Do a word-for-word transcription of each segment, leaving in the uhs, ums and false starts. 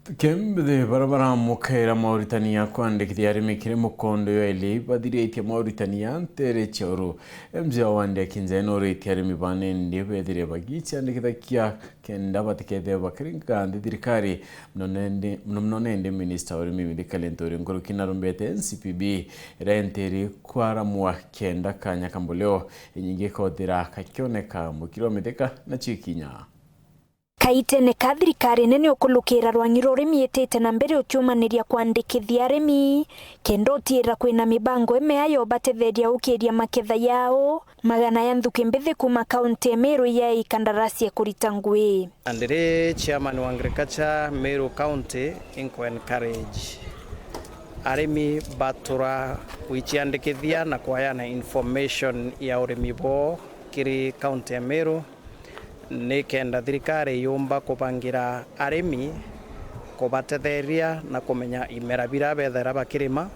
Kembithi bara baramukaira mauritania kwandikithia arimi kiri mukondo jwa ili bathiritie mauritania ntere cia uru. M C A wa Wandi Akinjai nuritie arimi bana indi bethire bagiciandikithakia kenda batikethire bakiringa nthi thirikari, muno nende, muno muno nende minista wa urimi Mithika Linturi nkuruki narumbete N C P B ira entiri kwaramwa kenda kanya kambulio inyingi kothira kakioneka mukiri wa Mithika na cikinya. Kaitene ka thirikari nene ukulukira rwangi rwa urimi itite na mbere ukiumaniria kwandikithia arimi, kenda utiira kwina mibango imea yobatetheria ukiria maketha yao. Magana ya nthuki mbithi kuuma kaunti ya Meru ya ikandarasi ya kurita ngui. Na ndiri chairman wa agriculture Meru County, inko encourage arimi batura gwiciandikithia na kwayana information ya urimi bwoo kiri kaunti ya Meru, nikenda thirikari yumba kubangira arimi, kubatetheria na kumenya imera bira bethaira bakirima,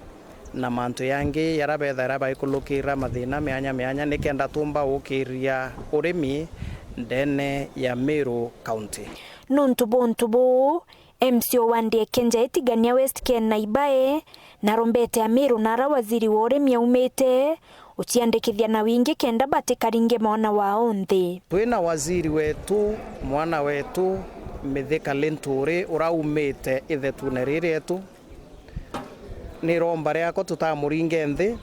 na mantu yangi yara bethaira baikulukira mathina mianya mianya, nikenda tumba gukiria urimi ndene ya Meru County. Nontu bwa untu buu, M C A wa Wandi Akinjai Tigania West Ken Naibai narumbete Amiru na ara waziri wa urimi aumite uciandikithia na wingi kenda batikaringe mwana wao nthi. Twina waziri wetu, mwana wetu, Mithika Linturi, uraumite ithetune riri rietu. Ni iromba riakwa tutamuringe nthi,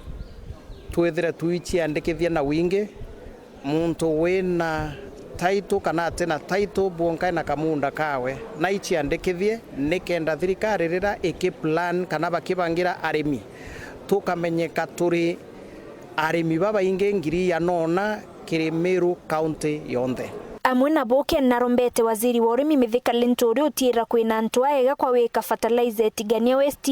twithire twiciandikithia na wingi. Muntu wina title kana atina title, bwonka ena kamunda kawe, na iciandikithie, nikenda thirikari rira ikiplan kana bakibangira arimi, tukamenyeka turi arimi babaingi ngiri igana na una kiri Meru County yonthe. Amwe nabo Ken narombete waziri wa urimi Mithika Linturi utiira kwina antu aega kwa wika fertilizer Tigania West,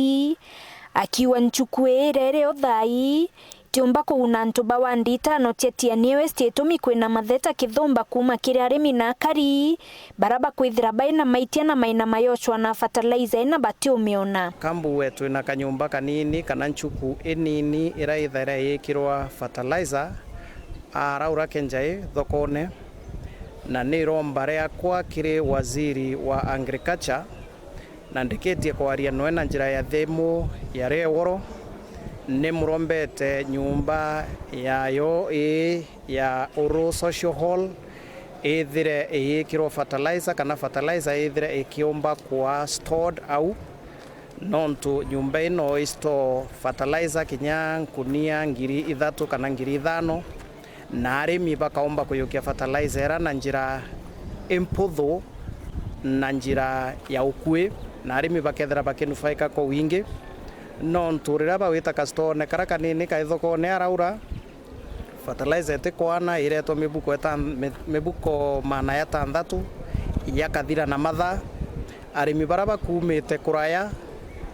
akiuga nchuku ii iria iri o thaa ii, tiumba kuguna antu ba wandi itano cia Tigania West itumi kwina matheta kithumba kuuma kiri arimi na akari, bara bakwithira baina maitia na maina mayocwa na fertilizer ina batiumiona. Kambuwe twina kanyumba kanini kana nchuku inini ira ithaira yikirwa fertilizer, araura Kenjai thokone, na ni iromba riakwa kiri waziri wa agriculture, na ndikitie kwaria noe na njira ya thimu ya rieworo, ni murombete nyumba yayo ii ya Uru Social Hall ithire iyikirwo fertilizer, kana fertilizer ithire ikiumba kwa stored au, nontu nyumba ino i store fertilizer kinya nkunia ngiri ithatu kana ngiri ithano, na arimi bakaumba kuyukia fertilizer ira na njira imputhu na njira ya ukui, na arimi bakethira bakinufaika kwa wingi, nontu riria bawita kastone kara kanini kai thokone araura, fertilizer itikwana, iretwa mibuko itan-, mi-, mibuko maana ya tantatu, yakathira na mathaa. Arimi bara bakumite kuraya,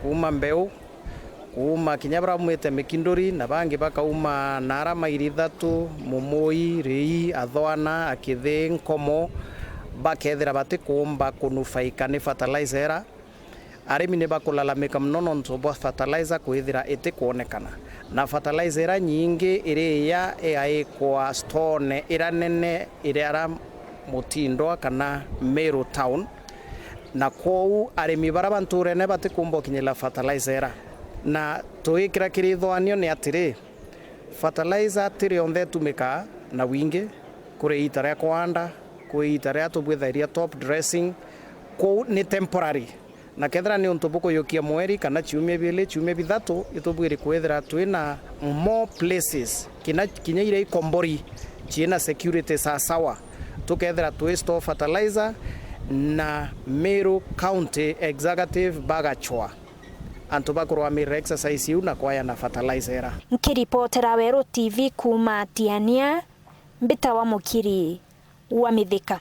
kuuma mbeu, kuuma kinya bara baumite Mikinduri, na bangi bakauma na ara mairi ithatu, Mumui, Rii, Athwana, Akithi, Nkomo, bakethira batikuumba kunufaika ni fertilizer ira. Arimi ni bakulalamika mono nontu bwa fertilizer kwithira itikwonekana, na fertilizer ira nyingi iri iya igaikwa stone ira nene iri ara Mutindwa kana Meru Town, na kwou arimi bara ba nturene batikumba ukinyirira fertilizer ira. Na tuikira kiri ithwanio ni atiri, fertilizer ti rionthe itumikaa na wingi, kuri iita ria kwanda, kuri iita ria tubwithairia top dressing, kuu ni temporary. Na kethira ni untu bukuyukia mweri kana ciumia biili, ciumia bithatu, itubwiri kwithira twina more places, kinya, kinya iria ikombori ciina security sawasawa, tukethira twi store fertilizer na Meru County Executive bagachwa antu bakurwamirira exercise iu na kwayana fertilizer ira. Nkiripotera Weru T V kuuma Tiania, mbitawa Mukiri wa Mithika.